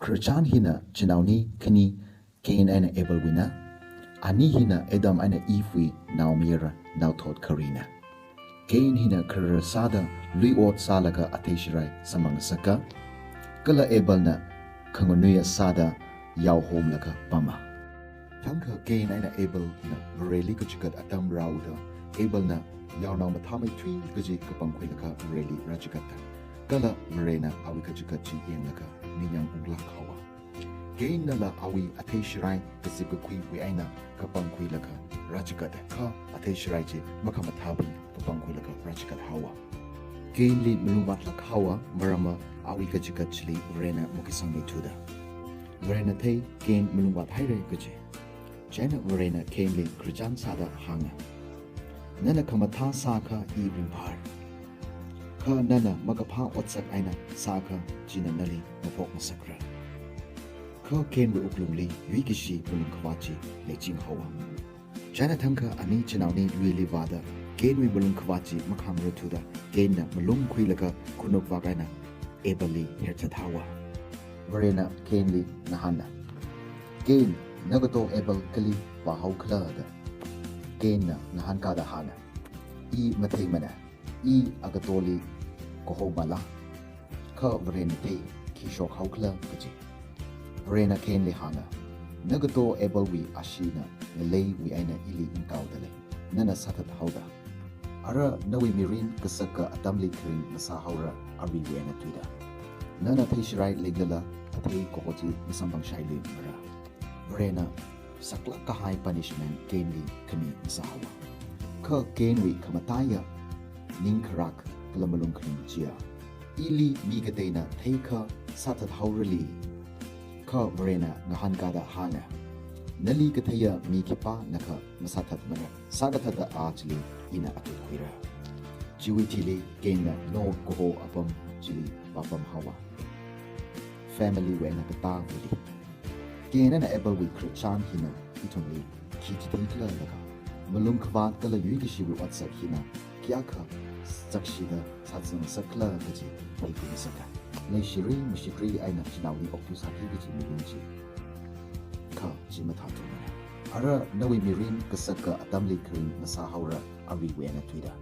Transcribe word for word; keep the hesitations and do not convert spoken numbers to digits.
Khararchan hina chinaoni khani Cain eina Abelwuina. Ani hina Adam eina Evewui naomayara naothot kharina. Cain hina kharara sāda lui ot sālaga athei shirai samphang ngasaka, kala Abelna khanganuiya sāda yaohomlaga pama. Thangkha Cain eina Abelna Vareli kachigat atam rāhaoda, Abelna yaonao mathāmeithui kaji kapangkhuilaga Vareli rāchigata. Kala Varena awui kachigat chi yanglaga ningyāng unglāk haowa. Cainnala awui athei shirai kazip kakhuiwui eina kapangkhuilaga rāchigata, kha athei shirai chi makhamathābing kapangkhuilaga rāchigat haowa. Cainli malungvātlāk haowa, maramva awui kachigat chili Varena makisangmeithuda. Varena thei Cain malungvāthaira kaji. Chieina Varena Cainli khararchan sāda hānga, "Nana khamathā sākha I ringphāra. Kha nana makaphā otsak eina sākha china nali maphok ngasakra." Kha Cainwui wuklungli yuikashi malungkhavāt chi leiching haowa. Chieina thangkha ani chinaoni yuili vāda Cainwui malungkhavāt chi makhāngrarthuda, Cainna malung khuilaga khanukvak eina Abelli herchat haowa. Varena Cainli ngahāna, "Cain, nagato Abel kali vāhaokhala?" da Cainna ngahānkāda hānga, "I matheimana, I agatoli kahomala." Kha Varena thei khi shokhaokhala kaji. Varena Cainli hānga, "Nagato Abelwui asheena ngaleiwui eina ili ngataoda lei, nana sāthathaoda. Ara nawui mirin kasaka atamli kharing ngasāhaora aruiwui eina tuida. Nana athei shirai leinglala athei kaho chi masamphangshailuimara." Varena saklāk kahai punishment Cainli khami ngasāhaowa. Kha Cainwui khamataiya ning kharak kala malung kharing chiya, "Ili mi kateina theikha sāthathaorali?" Kha Varena ngahānkāda hānga, "Nali katheiya mi khipānakha masāthatmara, sākathatda a chili ina atut khuira." Chiwui thili Cainna Nod kaho apam chili vāpam haowa. Familywui eina katāwuili. Cain eina Abelwui khararchan hina ithumli khi chitheikhala laga, malungkhavāt kala yuikashiwui otsak hina kayākha sakshida sāzang ngasakhala kaji theikhui ngasaka. Leishiri mashiri eina chinaoli okthui sāki kaji mirin chi, kha chi mathāthumana. Ara nawui mirin kasaka atamli kharing ngasāhaora aruiwui eina tuida.